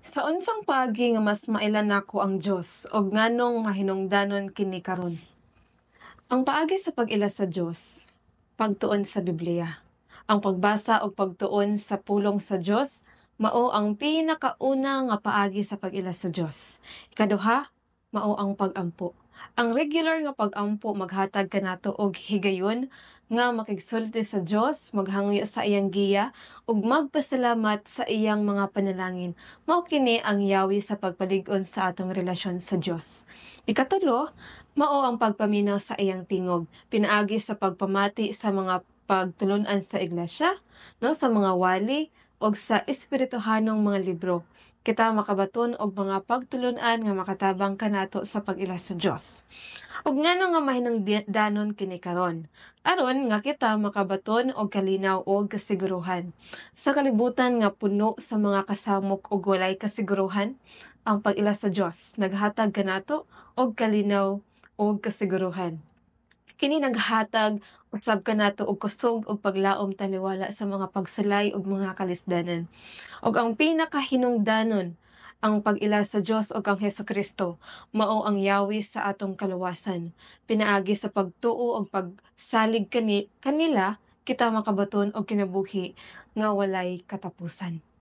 Sa unsang paagi nga mas maila nako ang Dios ug nganong mahinungdanon kini karon? Ang paagi sa pag-ila sa Dios, pagtuon sa Biblia. Ang pagbasa ug pagtuon sa pulong sa Dios mao ang pinakauna nga paagi sa pag-ila sa Dios. Ikaduha, mao ang pag-ampo. Ang regular nga pag-ampo maghatag kanato og higayon nga makigsulti sa Dios, maghangyo sa iyang giya ug magpasalamat sa iyang mga panalangin. Mao kini ang yawi sa pagpalig-on sa atong relasyon sa Dios. Ikatulo, mao ang pagpaminaw sa iyang tingog, pinaagi sa pagpamati sa mga pagtulun-an sa iglesia, no, sa mga wali ug sa espirituhanong mga libro. Kita makabaton og mga pagtulun-an nga makatabang kanato sa pag-ila sa Dios. Ug ngano nga mahinungdanon kini karon? Aron nga kita makabaton og kalinaw ug kasiguruhan. Sa kalibutan nga puno sa mga kasamok ug walay kasiguruhan, ang pag-ila sa Dios naghatag kanato og kalinaw ug kasiguruhan. Kini naghatag usab kanato og kusog ug paglaom taliwala sa mga pagsulay ug mga kalisdanan. Ug ang pinakahinungdanon, ang pag-ila sa Dios ug ang Hesukristo mao ang yawi sa atong kaluwasan. Pinaagi sa pagtuo ug pagsalig kanila, kita makabaton og kinabuhi nga walay katapusan.